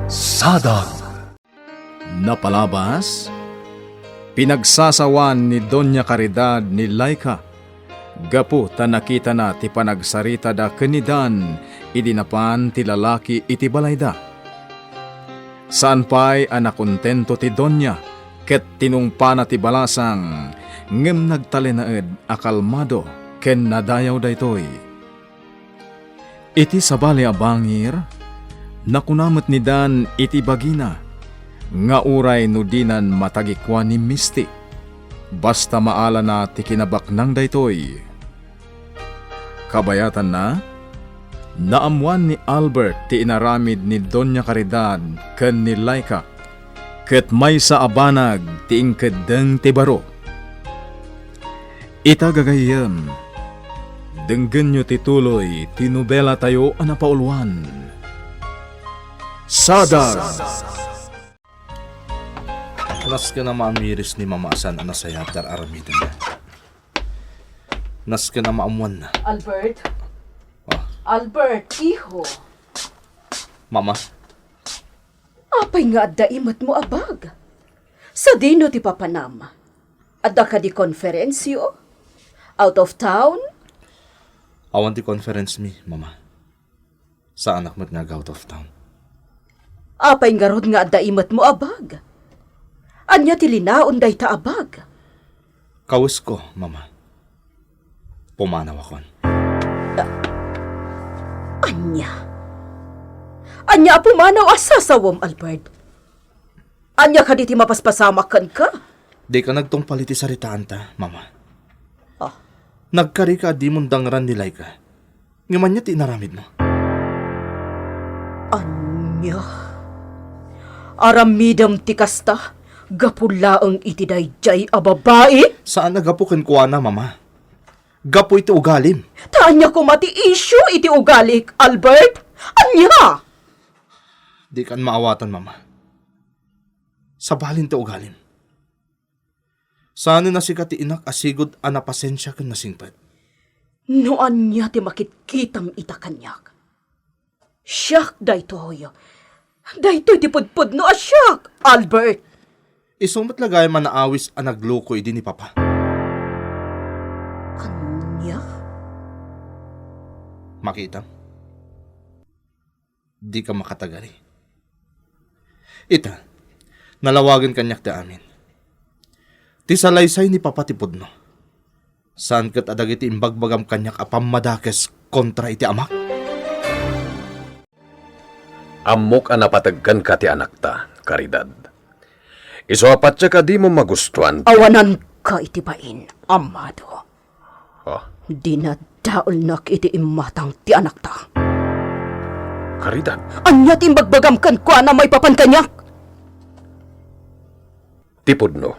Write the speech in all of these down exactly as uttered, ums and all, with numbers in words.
Sadang. Napalabas, pinagsasawan ni Doña Caridad ni Laika gapu ta nakitana ti panagsaritada ken ni Dan idi napan ti lalaki iti balayda. Saan pay a nakontento ti Doña ket tinungpana ti balasang, ngem nagtalinaed a kalmado ken nadayaw daytoy. Iti sabali a bangir, nakuna met ni Dan iti bagina nga uray no dinan matagikua ni Misty, basta maalana ti kinabaknang daytoy. Kabayatanna, naammoan ni Albert ti inaramid ni Doña Caridad ken ni Laika, ket maysa a banag ti inkeddeng ti baro. Ita gagayyem, denggenyo ti tuloy ti nobelatayo a napauluan. Sadang. Nasken a maamiris ni Mama a saan a nasayaat ti ar-aramidenna. Nasken a maammoanna. Albert? Ah. Albert, iho. Mama? Apay nga adda imetmo a bag? Sadino ti papanam? Adda kadi konferensyo? Out of town? Awan ti conference mi, Mama. Saanak met nga ag-out of town. Apay ngarud nga adda imetmo a bag? Ania ti linaon dayta a bag? Kawesko, Mama. Pumanawakon. Ania? Ania a pumanaw a sasawem, Albert? Ania kadi ti mapaspasamak kenka? Dika nagtungpal iti saritaanta, Mama. Ah. Nagkarika a dimon dangran ni Laika. Ngem ania ti inaramidmo? Ania? Aramidem ti kasta gapu laeng iti daydiay a babai? Saan a gapu kenkuana, Mama. Gapu iti ugalim. Ta ania koma ti issue iti ugalik, Albert? Ania? Dikan maawatan, Mama. Sabalin ti ugalim. Saanen a sika ti inak a sigud a napasensia ken nasingpet. No ania ti makitkitam ita kaniak? Siak daytoy. Daytoy ti pudpudno a siak, Albert. Isu met la gayam a naawis a nagluko idi ni Papa. Ania? Makitam? Dika makatagari. Ita, nalawagen kaniak ti amin. Ti salaysay ni Papa ti pudno. Saan ket a dagiti imbagbagam kaniak a pammadakes kontra iti amak? Ammok a napateg kenka ti anakta, Caridad. Isu a patiek a dimo magustuan ti Awananka iti bain, amado. Ah. Dinadaelnak iti imatang ti anakta. Caridad. Ania ti imbagbagam kenkuana maipapan kaniak? Ti pudno.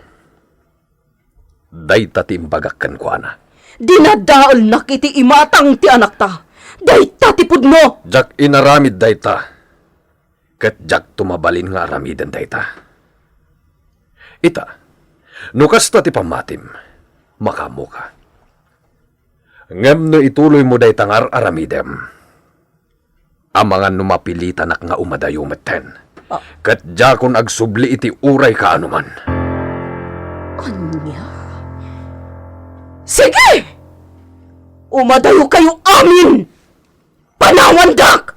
Dayta ti imbagak kenkuana. Dinadaelnak iti imatang ti anakta. Dayta ti pudno. Diak inaramid dayta. Ket diakto mabalin nga aramiden dayta. Ita, no kasta ti pammatim, makaammoka. Ngem no ituloymo dayta nga ar-aramidem, amangan no mapilitanak nga umadayo metten. Ah. Ket diakon agsubli iti uray kaanoman. Ania? Sige! Umadayokayo amin! Panawandak!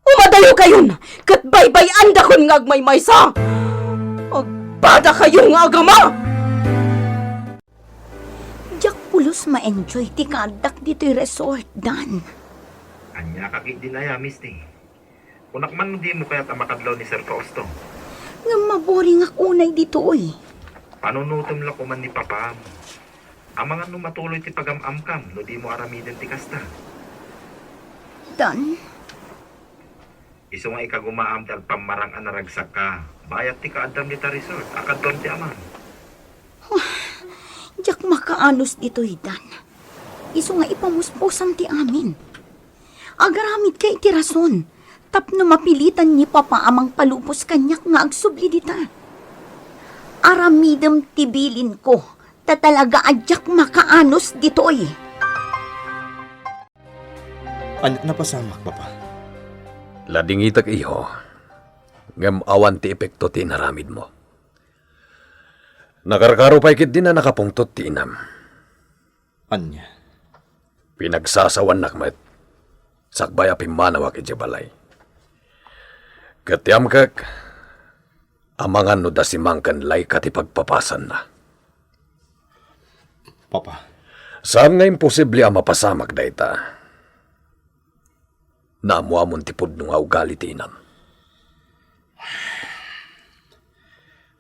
Umadayokayon, ket baybay-andakon nga agmaymaysa! Agbadakayo nga agama! Diak pulos ma-enjoy ti kaaddak ditoy resort, Dan. Ania ka ketdin aya, Misty? Kunak man no dimo kayat a makadlaw ni Sir Fausto. Ngem maboringak unay ditoy. Panunotem la koman ni Papam. Amangan no matuloy ti pagam-amkam no dimo aramiden ti kasta. Dan? Isu nga ikagumaam ti agpammarang a naragsakka, bayat ti kaaddam dita resort a kaduam ti amam. Diak makaanus ditoy, Dan. Isu nga ipamusposam ti amin. Agaramidka iti rason tapno mapilitan ni Papa a mangpalubos kaniak nga agsubli dita. Aramidem ti bilinko, ta talaga a diak makaanus ditoy. Ania ti napasamak, Papa? Ladingitek, iho. Ngem awan ti epekto ti inaramidmo. Nakarkaro pay ketdi a nakapungtot ti inam. Ania? Pinagsasawannak met, sakbay a pimmanawak idiay balay. Ket ti amkek, amangan no da si Mang ken Laika ti pagpapasanna. Papa. Saan nga imposible a mapasamak dayta. Naammoamon ti pudno nga ugali ti inam.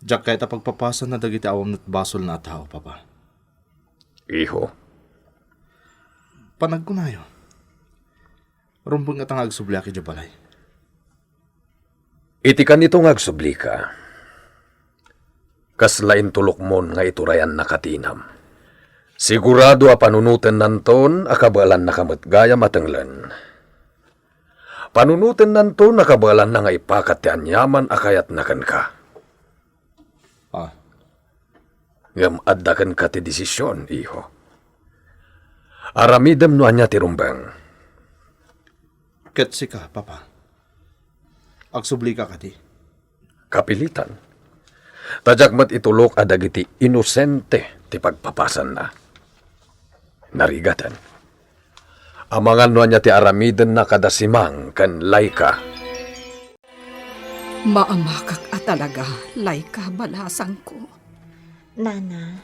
Diak kayat a pagpapasanna dagiti awan met basolna a tao, Papa. Iho. Panagkunayo. Rumbeng ngata nga agsubliak idiay balay. Iti kanito nga agsublika, kasla intulokmon nga iturayannaka ti inam. Sigurado a panunotennanton a kabaelannaka met gayam a tenglen. Panunotennanton a kabaelanna nga ipakat ti aniaman a kayatna kenka. Ah. Ngem adda kenka ti desisyon, iho. Aramidem no ania ti rumbeng. Ket sika, Papa? Agsublika kadi? Kapilitan. Ta diak met itulok a dagiti inosente ti pagpapasanna. Narigaten. Amangan no ania ti aramidenna kada si Mang ken Laika. Maamakak a talaga, Laika, balasangko. Nana.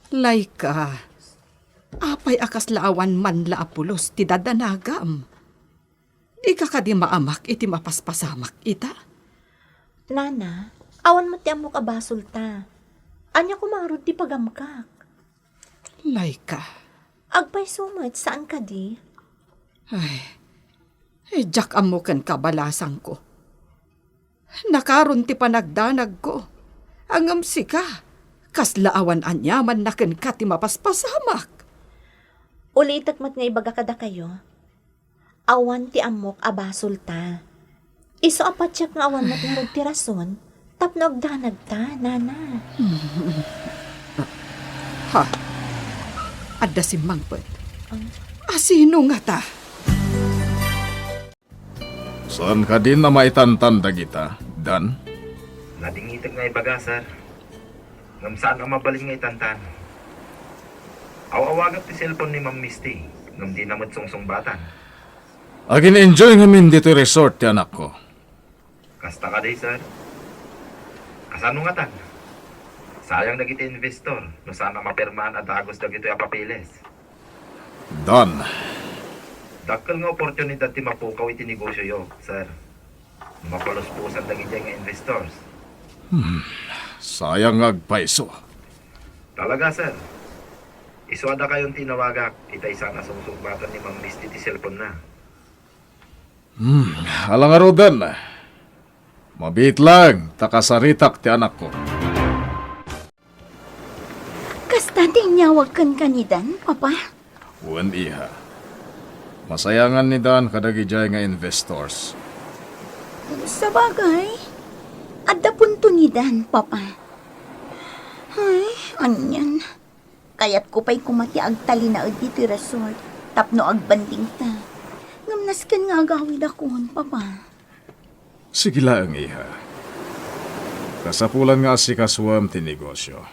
Laika, apay a kasla awan man la a pulos ti dadanagam? Dika kadi maamak iti mapaspasamak ita? Nana, awan met ti ammok a basolta. Ania koma ngarud ti pagamkak? Laika. Agpayso met, saan kadi? Ay, eh, diak ammo kenka, balasangko. Nakaron ti panagdanagko. Ngem sika, kasla awan aniamanna kenka ti mapaspasamak. Ulitek met nga ibaga kadakayo, awan ti ammok a basolta. Isu a patiek nga awan met ngarud ti rason tapno agdanagta, Nana. Ha? Adda simmangpet. Asino ngata? Saan kadin a maitantan dagita, Dan? Nadingitek nga ibaga, sir. Ngem saan a mabalin nga itantan. Aw-awagak ti cellphone ni Ma'am Misty, ngem dina met sungsungbatan. Agin-enjoy ngamin ditoy resort ti anakko. Kasta kadi, sir? Kasano ngatan? Sayang dagiti investor no saan a mapirmaan a dagus dagitoy a papeles. Dan. Dakkel nga oportunidad ti mapukaw iti negosioyo, sir. Mapaluspusan dagidiay nga investors. Hmm, sayang nga agpayso. Talaga, sir. Isu a dakayon ti inawagak, itay saan a sungsungbatan ni Ma'am Misty ti cellphone na. Hmm, ala ngaruden. Mabiit lang, ta kasaritak ti anakko. Kasta ti inyawag kenka ni Dan, Papa? Wen, iha. Masayangan ni Dan kadagidiay nga investors. Sabagay, adda punto ni Dan, Papa. Ay, anian. Kayatko pay koma ti agtalinaed ditoy resort tapno agbandingta. Ngem nasken nga agawidakon, Papa. Sige laeng, iha. Kasapulan nga asikasuem ti negosio.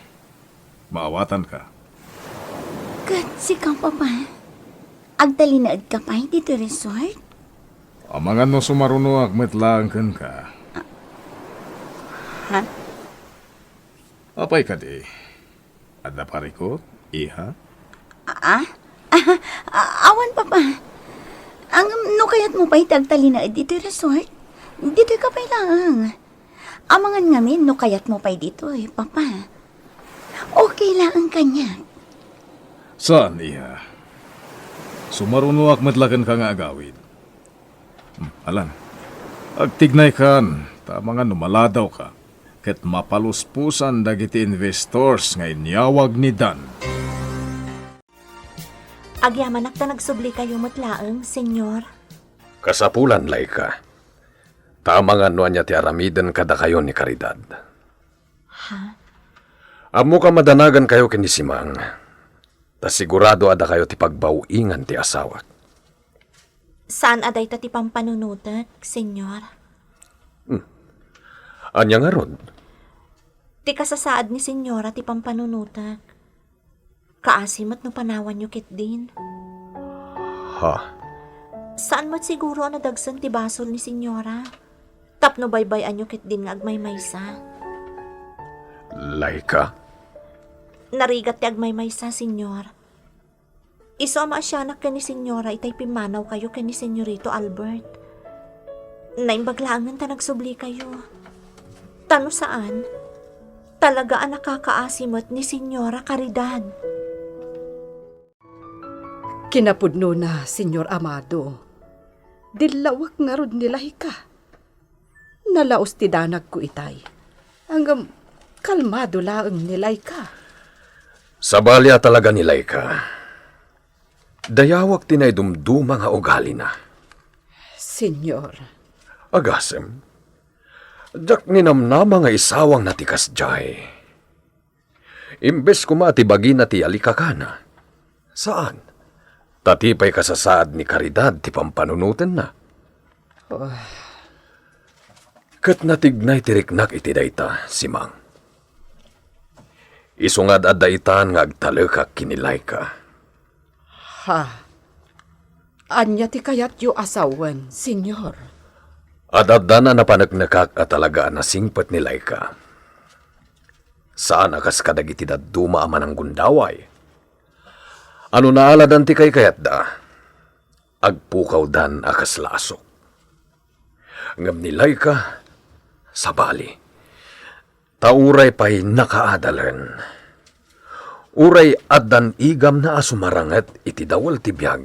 Maawatanka. Ket sika, Papa? Agtalinaedka pay ditoy resort? Amangan no sumarunoak met laeng kenka. Ha? Apay kadi? Adda parikut, iha? Ah? Ah, awan, Papa. Ngem no kayatmo pay ti agtalinaed ditoy resort, ditoyka pay laeng. Amangan ngamin no kayatmo pay ditoy, Papa. Okay laeng kaniak. Saan, iha? Sumarunoak met la kenka nga agawid. Hmm, alan. Agtignaykan, ta amangan no maladawka, ket mapaluspusan dagiti investors nga inyawag ni Dan. Agyamanak ta nagsublikayo met laeng, Señor. Kasapulan, Laika. Ta amangan no ania ti aramiden kadakayo ni Caridad. Ha? Ammok a madanagankayo ken ni Simang, ta sigurado a dakayo ti pagbaw-ingan ti asawak. Saan a dayta ti pampanunotek, Señor? Hmm. Ania ngarud? Ti kasasaad ni Senyora ti pampanunotek. Kaasi met no panawanyo ketdin. Ha? Saan met siguro a nadagsen ti basol ni Senyora. Tapno baybay-anyo ketdin nga agmaymaysa. Laika? Narigat ti agmaymaysa, Senyor. Isu a maasianak ken ni Senyora itay pimmanawkayo ken ni Senyorito Albert. Naimbag laengen ta nagsublikayo. Ta no saan, talaga a nakakaasi met ni Senyora Caridad. Kinapudnona, Senyor Amado, dillawek ngarud ni Laika. Nalaos ti danagko itay. Ngem kalmado laeng ni Laika. Sabali a talaga ni Laika. Dayawek ti naidumduma nga ugalina. Senyor. Agasem, diak ninamnama nga isawangna ti kasdiay. Imbes koma ti bagina ti alikakana. Saan? Ta ti pay kasasaad ni Caridad ti pampanunotenna. Oh. Ket natignay ti riknak iti dayta, Simang. Isu nga ad-adda itan nga agtalekak ken ni Laika. Ha? Ania ti kayatyo a sawen, Senyor? Ad-addan a napaneknekak a talaga a nasingpet ni Laika. Saan a kas kadagiti dadduma a mananggundaway. Ano naaladan ti kaykayatda, agpukawdan a kas lasok. Ngem ni Laika, sabali. Ta uray pay nakaadalen. Uray addan igamna a sumaranget iti dawel ti biag.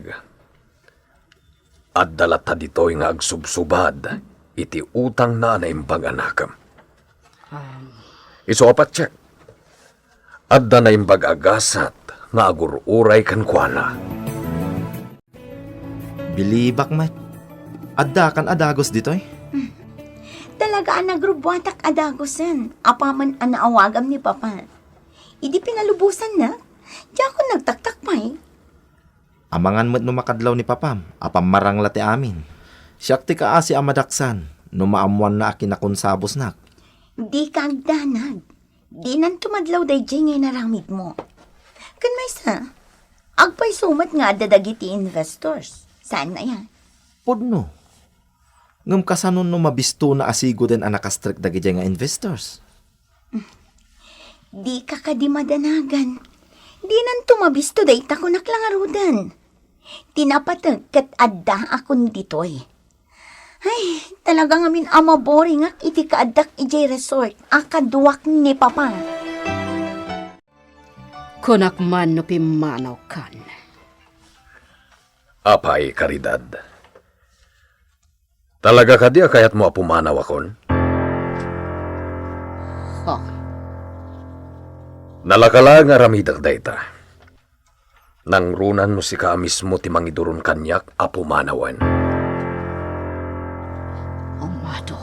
Adda latta ditoy nga agsubsubad iti utangna a naimbag a nakem. Isu a patiek, adda naimbag a gasat nga agur-uray kenkuana. Bilibak met. Addakan a dagus ditoy? Talaga a nagrubbuatak a dagusen, apaman a naawagam ni Papa. Idi pinalubosanna, diakon nagtaktak pay. Amangan met no makadlaw ni Papam, a pammarangla ti amin. Siak ti kaasi a madaksan, no maammoanna a kinakonsabosnak. Dika agdanag. Dinanto madlaw daydiay nga inaramidmo. Ken maysa, agpayso met nga adda dagiti investors. Saan aya? Pudno. Ngem kasano no mabistona a sigoden a nakastrek dagidiay nga investors? Dika kadi madanagan. Dinanto mabisto dayta, kunak la ngaruden. Ti napateg ket addaakon ditoy. Ay, talaga ngamin a maboringak iti kaaddak idiay resort a kaduak ni Papa. Kunak man no pimmanawkan. Apay, Caridad. Talaga kadi a kayatmo a pumanawakon? Ha? Nalaka laeng nga aramidek dayta. Nangruna no sika a mismo ti mangiduron kaniak a pumanawen. Amado.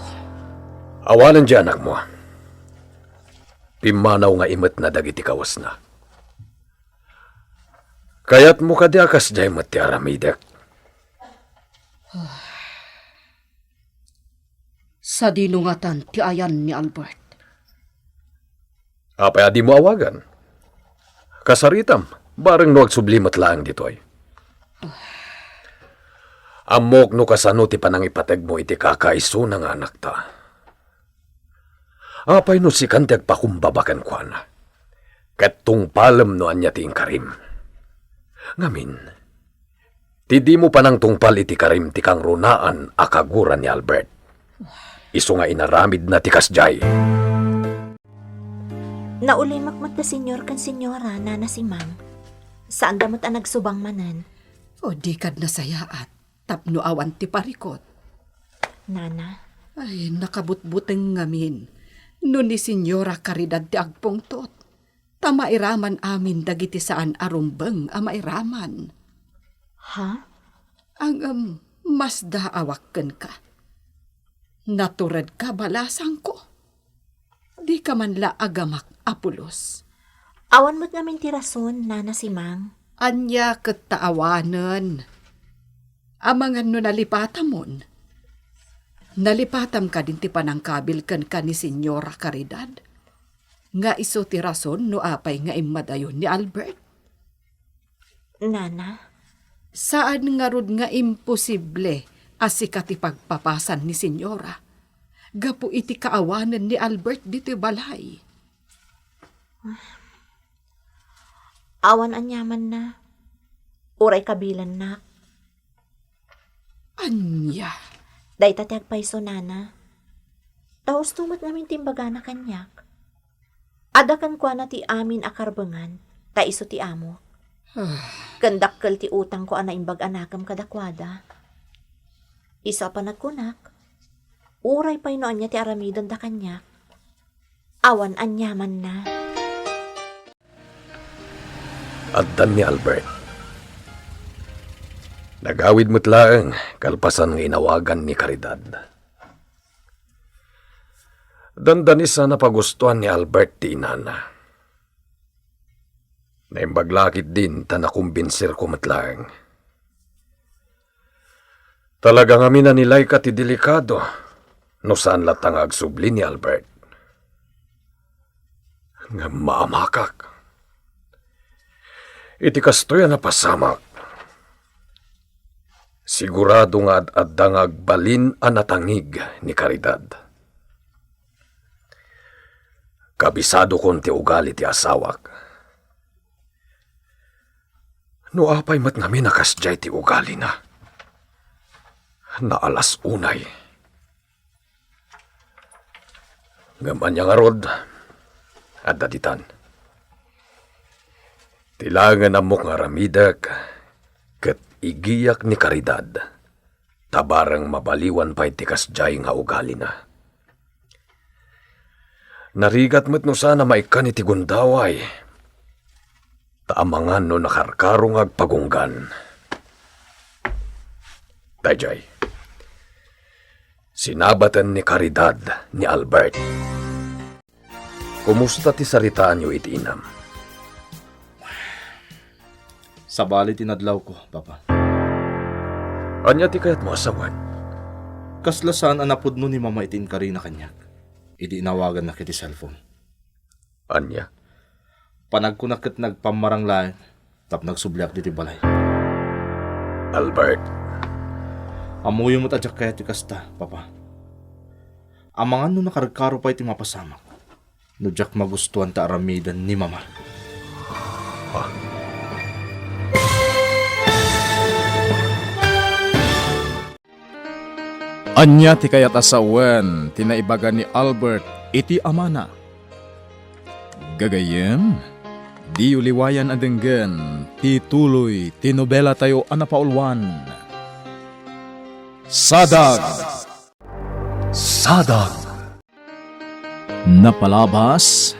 Awanen diay anakmo. Pimmanaw nga imetna dagiti kawesna. Kayatmo kadi a kasdiay met ti aramidek? Sadino ngatan ti ayan ni Albert? Apay a dimo awagan? Kasaritam, bareng no agsubli met laeng ditoy. Ammok no kasano ti panangipategmo iti kakaisuna nga anakta. Apay no sikan ti agpakumbaba kenkuana? Ket tungpalem no ania ti inkarim. Ngamin, ti dimo panangtungpal iti karim ti kangrunaan a kagura ni Albert. Isu nga inaramidna ti kasdiay. Naulimek met da Senyor ken Senyora, Nana Simang. Saanda met a nagsubang manen. O, dikad nasayaat tapno awan ti parikut. Nana. Ay, nakabutbuteng ngamin no ni Senyora Caridad ti agpungtot. Ta mairaman amin dagiti saan a rumbeng a mairaman. Ha? Ngem, masdaawak kenka. Naturedka balasangko. Dika man la agamak a pulos. Awan met ngamin ti rason, Nana Simang. Ania ket ta awanen? Amangan no nalipatamon. Nalipatam kadin ti panangkabil kenka ni Señora Caridad? Nga isu ti rason no apay nga immadayon ni Albert? Nana? Saan ngarud nga imposible a sika ti pagpapasan ni Señora gapu iti kaawanen ni Albert ditoy balay? Awan aniamanna. Uray kabilannak. Ania? Dayta ti agpayso, nana. Ta husto met ngamin ti imbagana kaniak. Adda kenkuana ti amin a karbengan, ta isu ti amok. Ah. Ken dakkel ti utangko a naimbag a nakem kadakuada. Isu a panagkunak, uray pay no ania ti aramidenda kaniak, awan aniamanna. Addan ni Albert. Nagawid met laeng kalpasan nga inawagan ni Caridad. Dandani sa napagustuan ni Albert ti inana. Naimbag la ketdin ta nakumbinsirko met laeng. Talaga ngamin a ni Laika ti delikado no saan latta nga agsubli ni Albert. Ngem maamakak. Iti kastoy a napasamak, sigurado nga ad-adda nga agbalin a natangig ni Caridad. Kabisadokon ti ugali ti asawak. No apay met ngamin a kasdiay ti ugalina, naalas unay. Ngem ania ngarud, adda ditan. Ti laengen ammok nga aramidek, ket igiak ni Caridad, ta bareng mabaliwan pay ti kasdiay nga ugalina. Narigat met no saan a maikkan iti gundaway, ta amangan no nakarkaro nga agpagunggan. Daydiay, sinabaten ni Caridad ni Albert. Kumusta ti saritaanyo iti inam? Sabali ti nadlawko, Papa. Ania ti kayatmo a sawen? Kasla saan a napudno ni Mama iti inkarina kaniak, idi inawagannak iti cellphone. Ania? Panagkunak ket nagpammarang laeng tapno agsubliak ditoy balay. Albert. Ammoyo met a diak kayat ti kasta, Papa. Amangan no nakarkaro pay ti mapasamak no diak magustuan ta aramiden ni Mama. Ania ti kayat a sawen ti naibaga ni Albert iti amana? Gagayyem, diyo liwayan a denggen ti tuloy ti nobelatayo a napauluan, Sadag! Sadag! Napalabas,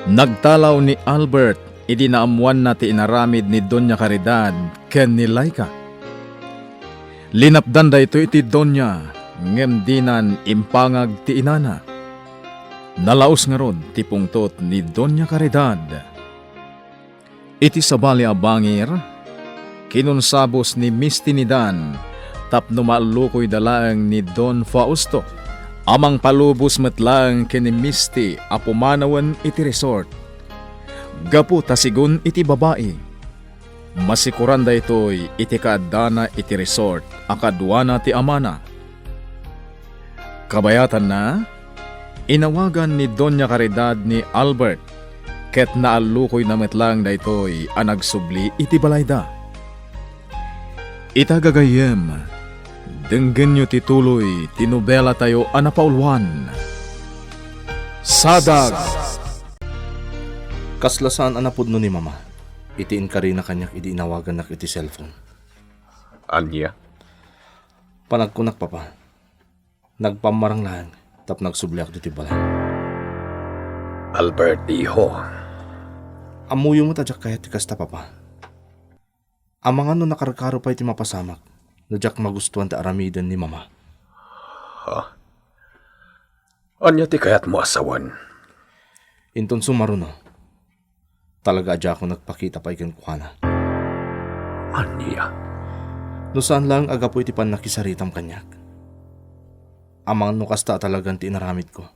nagtalaw ni Albert idi naammoanna ti inaramid ni Doña Caridad ken ni Laika. Linapdan daytoy iti Doña, ngem dinan impangag ti inana. Nalaus ngarud ti pungtot ni Doña Caridad. Iti sabali a bangir, kinunsabos ni Misti ni Dan tapno maallukoyda laeng ni Don Fausto a mangpalubos met laeng ken ni Misti a pumanawen iti resort. Gapu ta sigun iti babai, masikoran daytoy iti kaaddana iti resort a kaduana ti amana. Kabayatanna, inawagan ni Doña Caridad ni Albert, ket naallukoyna met laeng daytoy a nagsubli iti balayda. Ita gagayyem, denggenyo ti tuloy ti nobelatayo a napauluan, Sadag! Kasla saan a napudno ni Mama iti inkarina kaniak idi inawagannak iti cellphone. Ania? Panagkunak, Papa. Nagpammarang laeng tapno agsubliak ditoy balay. Albert, iho. Ammoyo met a diak kayat ti kasta, Papa. Amangan no nakarkaro pay ti mapasamak no diak magustuan ta aramiden ni Mama. Ha? Ania ti kayatmo a sawen? Inton sumaruno, talaga a diakon nagpakita pay kenkuana. Ania? No saan laeng a gapu iti pannakisaritam kaniak, Amangan no kasta a talagan ti inaramidko.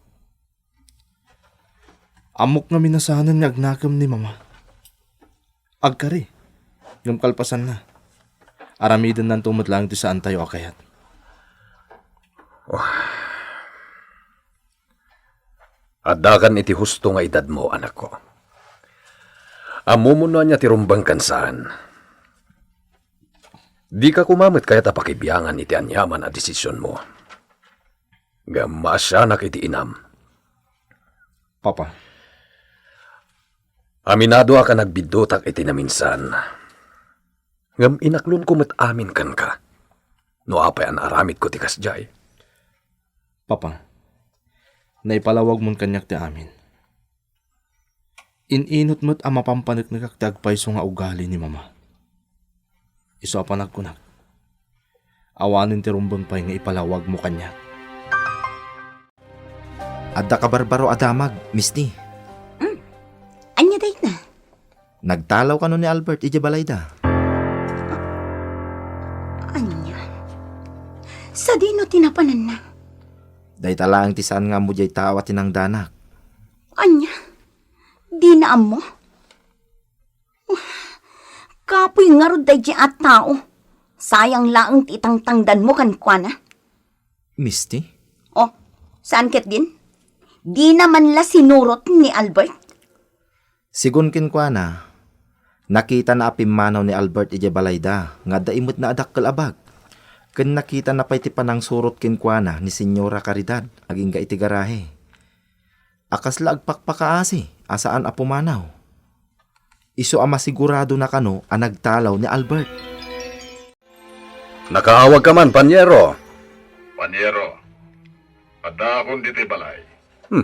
Ammok nga minasanen nga agnakem ni Mama. Agkari, ngem kalpasanna, aramidennanto met laeng ti saantayo a kayat. Addakan iti husto nga edadmo, anakko. Ammom no ania ti rumbeng ken saan. Dika koma met kayat a pakibiangan iti aniaman a desisionmo. Ngem maasianak iti inam. Papa. Aminadoak a nagbiddutak iti naminsan. Ngem inaklonko met amin kenka. No apay a naaramidko ti kasdiay? Papa, naipalawagmon kaniak ti amin. In-inut met a mapampaneknekak ti agpayso nga ugali ni Mama. Isu a panagkunak, awanen ti rumbeng pay nga ipalawagmo kaniak. Adda kabarbaro a damag, Misti. Mm. Ania dayta? Nagtalaw kano ni Albert idiay balayda. Ania? Sadino ti napananna? Dayta laeng ti saan nga ammo diay tao a tinangdanak. Ania? Dina ammo? Kapuy ngarud daydiay a tao. Sayang laeng ti itangtangdanmo kenkuana. Misti? Oh, saan ketdin? Dina man la sinurot ni Albert? Sigun kenkuana, nakitana a pimmanaw ni Albert idiay balayda nga adda imetna a dakkel a bag. Ken nakitana pay ti panangsurot kenkuana ni Señora Caridad agingga iti garahe. A kasla agpakpakaasi a saan a pumanaw. Isu a masiguradona kano a nagtalaw ni Albert. Nakaawagka man, Paniero. Paniero, addaakon ditoy balay. Hmm.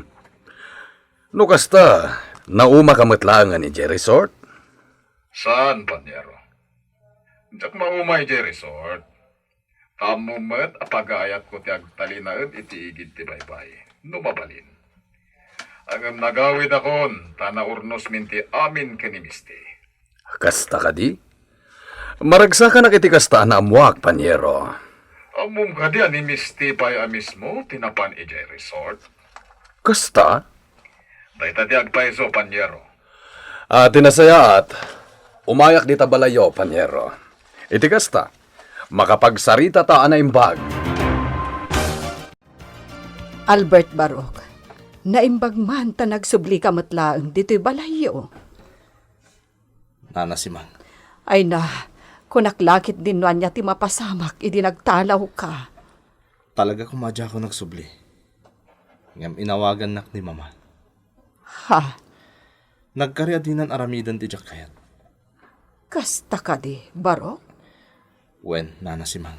No kasta, naumaka met laengen idiay resort? Saan, Paniero. Diak mauma idiay resort. Ammom met a pagaayatko ti agtalinaed iti igid ti baybay, no mabalin. Ngem nagawidakon ta naurnosmin ti amin ken ni Misti. Kasta kadi? Maragsakanak iti kasta a naammoak, Paniero. Ammom kadi a ni Misti pay a mismo ti napan idiay resort? Kasta? Dayta ti agpayso, Paniero. A, ti nasayaat, umayak dita balayyo, Paniero. Iti kasta, makapagsaritata a naimbag. Albert Barok, naimbag man ta nagsublika met laeng ditoy balayyo. Nana Simang. Ay na, kunak la ketdin no ania ti mapasamak idi nagtalawka. Talaga koma a diakon nagsubli. Ngem inawagannak ni Mama. Ha? Nagkari a dinan aramiden ti diak kayat. Kasta kadi, Barok? Wen, Nana Simang.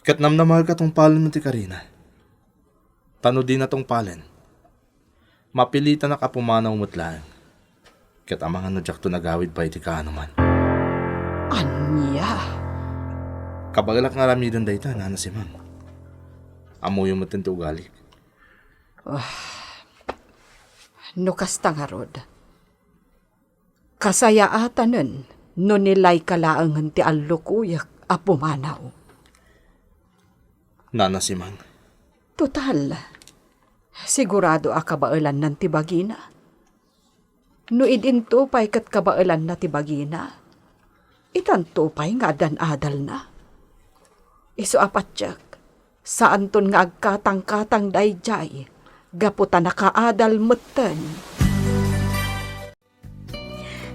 Ket namnamaek a tungpalen ti karina. Ta no dina tungpalen, mapilitanak a pumanaw met laeng. Ket amangan no diakto nagawid pay iti kaanoman. Ania? Kabaelak nga aramiden dayta, Nana Simang. Ammoyo met ti ugalik. Ah, no kasta ngarud, kasayaatanen no nilayka laengen ti allukuyek a pumanaw. Nana Simang. Total, sigurado a kabaelannan ti bagina. No idinto pay ket kabaelanna ti bagina, itanto pay nga addan adalna. Isu a patiek, saanton nga agkatangkatang daydiay, gapu ta nakaadal metten.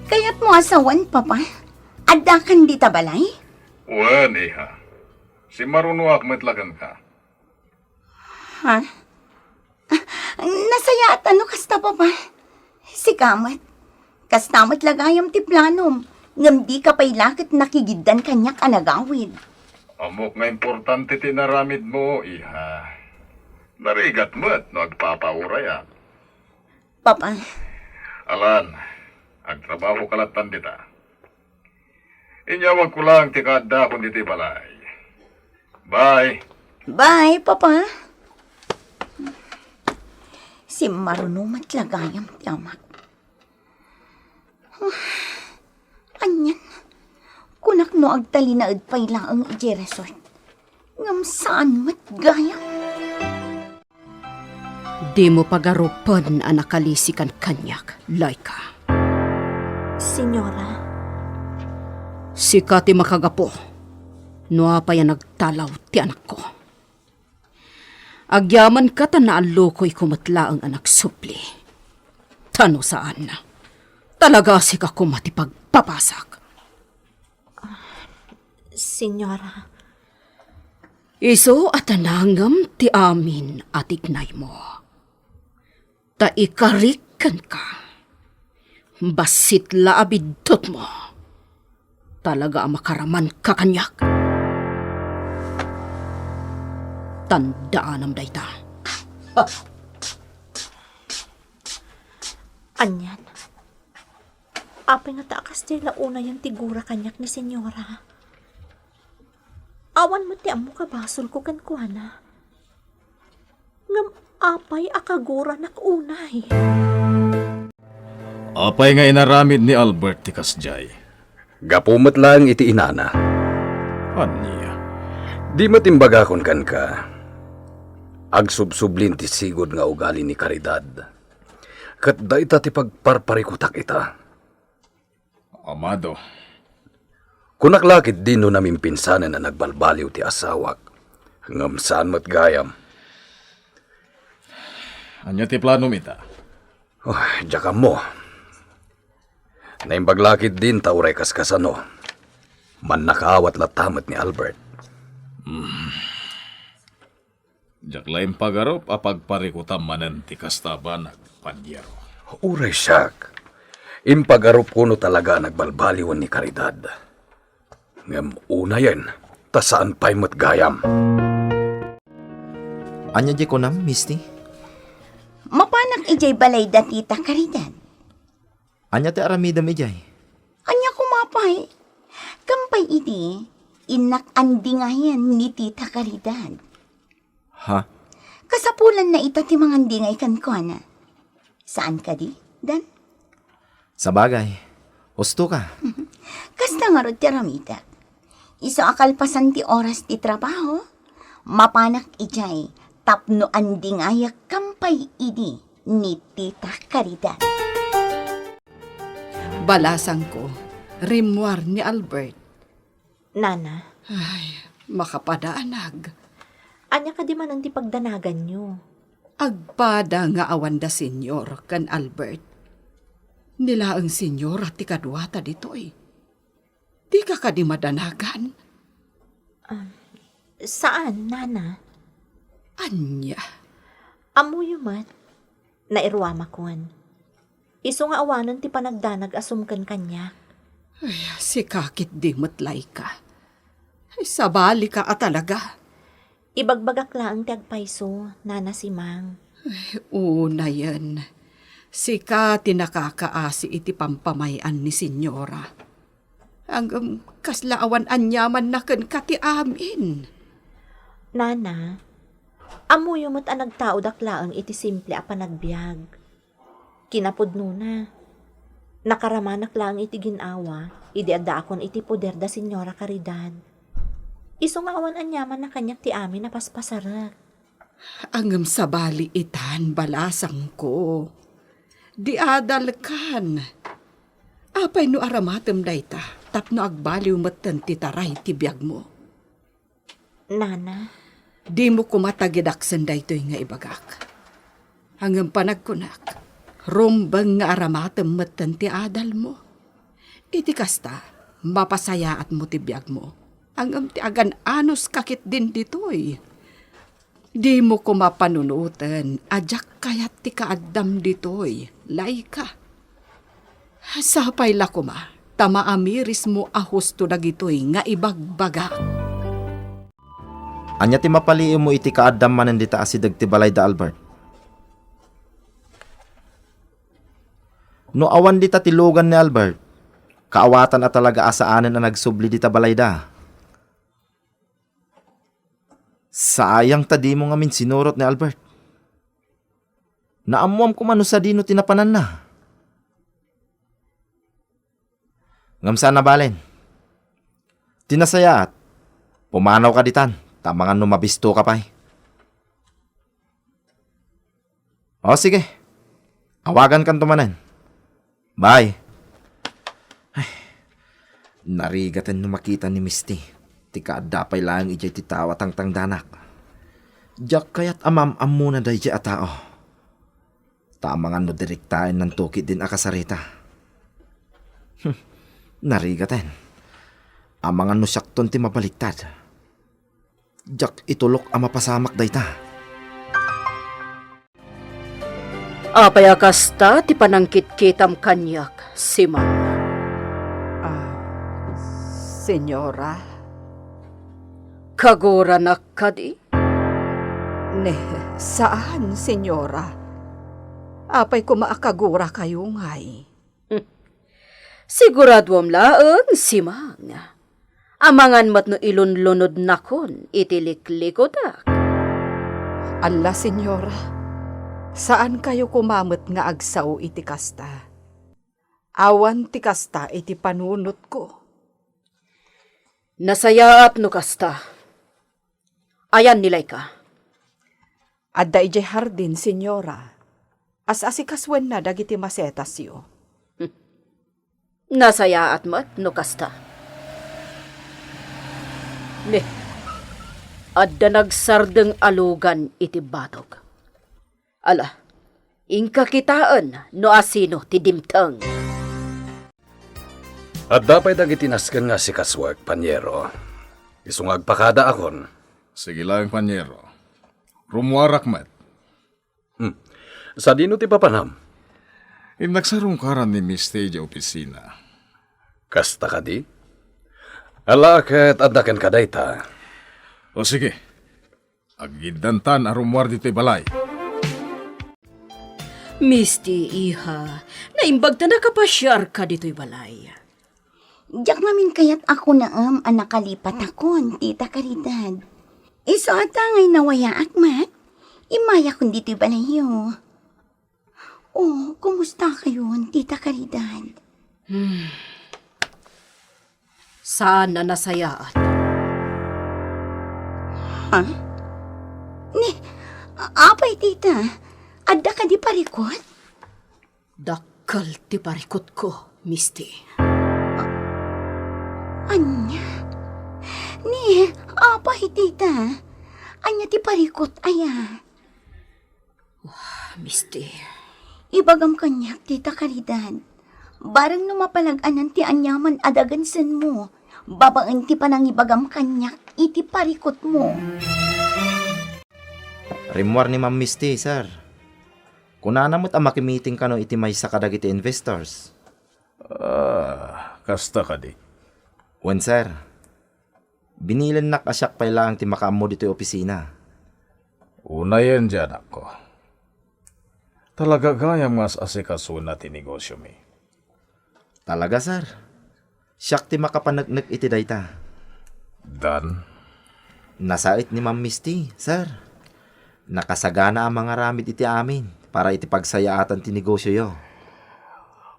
Kayatmo a sawen, Papa? Addakan dita balay? Wen, iha. Simmarunoak met la kenka. Ha? Ah, nasayaat a no kasta, Papa. Sika met. Kasta met la gayam ti planom, ngem dika pay la ket nakigiddan kaniak a nagawid. Ammok nga importante ti inaramidmo, iha. Narigat met no agpapaurayak. Papa. Alan, agtrabahoka lattan dita. Inyawagko laeng ti kaaddaakon ditoy balay. Bye. Bye, Papa. Simmaruno met la gayam ti amak. Anian? Kunak no agtalinaed pay laeng idiay resort. Ngem saan met gayam. Dimo pagarupen a nakalisikan kaniak, Laika. Señora. Sika ti makagapu no apay a nagtalaw ti anakko. Agyamankata naallukoyko met laeng a nagsubli. Ta no saan, talaga sika koma ti pagpapasak. Señora. Isu a tanangem ti amin a tignaymo. Ta ikarik kenka. Bassit la a biddutmo. Talaga a makaramanka kaniak. Tandaanam dayta. Anian? Apay ngata a kasdiay la unayen ti gura kaniak ni Señora? Awan met ti ammok a basolko kenkuana. Ngem apay a kaguranak unay? Apay nga inaramid ni Albert ti kasdiay? Gapu met laeng iti inana. Ania? Di met imbagakon kenka, agsubsublin ti sigud nga ugali ni Caridad. Ket dayta ti pagparparikutak ita. Amado. Kunak la ketdi no namimpinsanen a nagbalbaliw ti asawak. Ngem saan met gayam. Ania ti planom ita? Oh, diak ammo. Naimbag la ketdin ta uray kaskasano, mannakaawat latta met ni Albert. Hmm. Diak la impagarup a pagparikutam manen ti kasta a banag, Padiero. Uray siak, impagarupko no talaga a nagbalbaliwen ni Caridad. Ngem unayen, ta saan pay met gayam. Ania diay kunam, Misti? Mapanak idiay balay da tita Caridad. Ania ti aramidem idiay? Ania koma pay? Ken pay idi, innak andingayen ni tita Caridad. Ha? Kasapulanna ita ti mangandingay kenkuana. Saan kadi, Dan? Sabagay, husto ka. Kasta ngarud ti aramidek. Isu a kalpasan ti oras ti trabaho, mapanak idiay tapno andingayek ken pay idi ni Tita Caridad. Balasangko, rimmuar ni Albert. Nana. Ay, makapadanag. Ania kadi manen ti pagdanaganyo? Agpada nga awan da Señor ken Albert. Ni laeng Señora ti kaduata ditoy. Dika kadi madanagan? Ah, saan, Nana. Ania? Ammoyo met, nairuamakon. Isu nga awanen ti panagdanag a sumken kaniak. Ay, sika ketdi met, Laika. Ay, sabalika a talaga. Ibagbagak laeng ti agpayso, Nana Simang. Ay, unayen. Sika ti nakakaasi iti pampamay-an ni Señora. Ngem kasla awan aniamanna kenka ti amin. Nana, ammoyo met a nagtaodak laeng iti simple a panagbiag. Kinapudnona, nakaramanak laeng iti gin-awa idi addaakon iti poder da Señora Caridad. Isu nga awan aniamanna kaniak ti amin a paspasarek. Ngem sabali itan, balasangko. Di adalkan. Apay no aramatem dayta tapno agbaliw metten ti taray ti biagmo? Nana. Dimo koma tagidaksen daytoy nga ibagak. Ngem panagkunak, rumbeng nga aramatem metten ti adalmo. Iti kasta, mapasayaatmo ti biagmo. Ngem ti agan-anos ka ketdin ditoy. Dimo koma panunoten a diak kayat ti kaaddam ditoy, Laika. Sapay la koma ta maamirismo a husto dagitoy nga ibagbagak. Ania ti mapaliiwmo iti kaaddam manen dita asideg ti balay da Albert? No awan dita ti lugan ni Albert, kaawatan a talaga a saanen a nagsubli dita balayda. Sayang ta dimo ngamin sinurot ni Albert. Naammoam koma no sadino ti napananna. Ngem saan a balen. Ti nasayaat, pumanawka ditan. Ta amangan no mabistoka pay. O, sige. Awagankanto manen. Bye. Ay, narigaten no makita ni Misty ti kaadda pay laeng idiay ti tao a tangtangdanak. Diak kayat a maam-ammona daydiay a tao. Ta amangan no direktaennanto ketdin a kasarita. Hmm, narigaten. Amangan no siakton ti mabaliktad. Diak itulok a mapasamak dayta. Apay a kasta ti panangkitkitam kaniak, Simang? Ah, Senyora? Kaguranak kadi? Ne, saan, Senyora. Apay koma a kagurakayo ngay? Siguraduam laeng, Simang. Amangan met no ilunlunodnakon iti liklikudak. Alla, Senyora, saankayo koma met nga agsao iti kasta. Awan ti kasta iti panunotko. Nasayaat no kasta. Ayan ni Laika? Adda idiay hardin, Senyora. As-asikasuenna dagiti masetasyo. Nasayaat met no kasta. Ne, adda nagsardeng a lugan iti batog. Ala, inka kitaen no asino ti dimteng. Adda pay dagiti nasken nga asikasuek, panyero. Isu nga agpakadaakon. Sige laeng, panyero. Rummuarak met. Hmm. Sadino ti papanam? Innak sarungkaran ni Misty idiay opisina. Kasta kadi? Ala, ket adda kenka dayta. O sige. Aggiddantan a rummuar ditoy balay. Misty, iha, naimbag ta nakapasiarka ditoy balay. Diak ngamin kayat a kunaem a nakalipatakon, Tita Caridad. Isu a ta ngay nawayaak met, immayakon ditoy balayyo. Oh, kumustakayon, Tita Caridad? Hmm. Saan a nasayaat. Ha? Ni, a-, apay, Tita? Adda kadi parikut? Dakkel ti parikutko, Misty. A-, ania? Ni, apay, Tita? Ania ti parikut aya? Wah, Misty. Ibagam kaniak, Tita Caridad. Bareng no mapalag-anan ti aniaman a dagensenmo, babaen ti panangibagam kaniak iti parikutmo. Rimmuar ni Ma'am Misty, sir. Kunana met a makimiting kano iti maysa kadagiti investors. Ah, kasta kadi? Wen, sir. Binilennak a siak pay laeng ti makaammo ditoy opisina. Unayen diay anakko. Talaga gayam nga as-asikasona ti negosyomi. Talaga, sir. Siak ti makapaneknek iti dayta. Dan? Nasaet ni Ma'am Misty, sir. Nakasagana a mangaramid iti amin para iti pagsayaatan ti negosyoyo.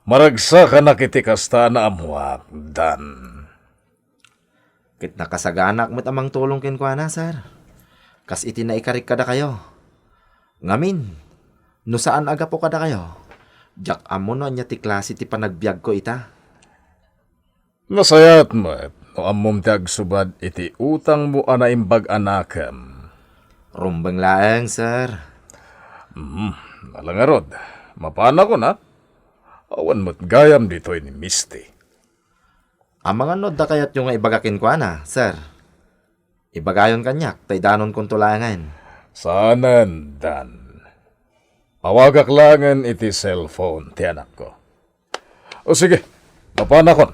Maragsakanak iti kasta a naammoak, Dan. Ket nakasaganaak met a mangtulong kenkuana, sir. Kas iti naikarik kadakayo. Ngamin, no saan a gapu kadakayo, diak ammo no ania ti klase ti panagbiagko ita. Nasayaat met no ammom ti agsubad iti utangmo a naimbag a nakem. Rumbeng laeng, sir. Hmm, ala ngarud, mapanakon, a? Awan met gayam ditoy ni Misty. Amangan no adda kayatyo nga ibaga kenkuana, sir. Ibagayon kaniak, ta idanonkonto laengen. Saanen, Dan. Awagak laengen iti cellphone ti anakko. O sige, mapanakon.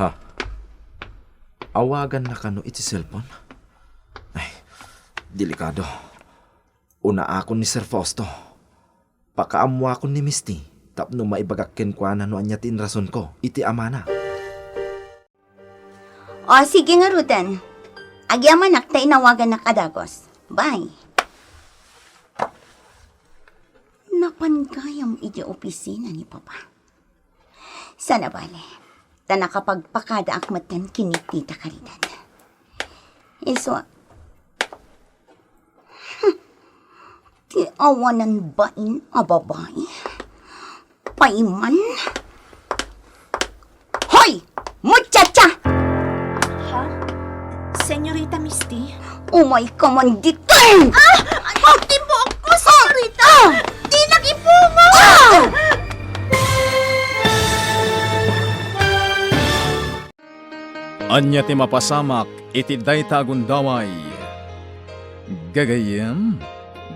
Ha? Awaganna kano iti cellphone? Ay, delikado. Unaakon ni Sir Fausto. Pakaammoakon ni Misty tapno maibagak kenkuana no ania ti inrasonko iti amana. O, sige ngaruden. Agyamanak ta inawaganak a dagus. Bye. Napan gayam idiay opisina ni Papa. Saan a bale, ta nakapagpakadaak metten ken ni Tita Caridad. Isu, ti awanan bain a babai. Paiman. Hoy! Muchacha! Ha? Senyorita Misty? Umay ka man ditoy! Ah! Ay, tibuok ko, senyorita! Ah! Di nagibungo! Ah! Ania ti mapasamak iti dayta a gundaway? Gagayyem,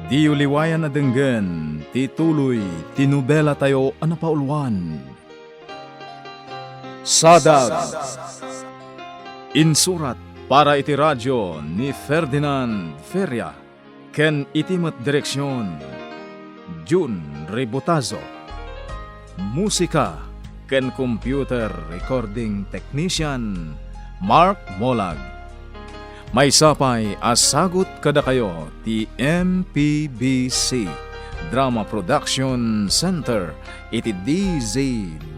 diyo liwayan a denggen ti tuloy ti nobelatayo a napauluan, Sadag. Insurat para iti radio ni Ferdinand Feria. Ken iti met direksion, Jun Ributazo. Musika ken computer recording technician, Mark Molag. Maysa pay a sagut kadakayo ti M P B C Drama Production Center iti D Z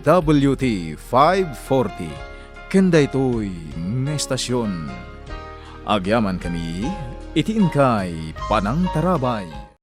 W T five forty ken daytoy nga estasion. Agyamankami iti inkay panangtarabay.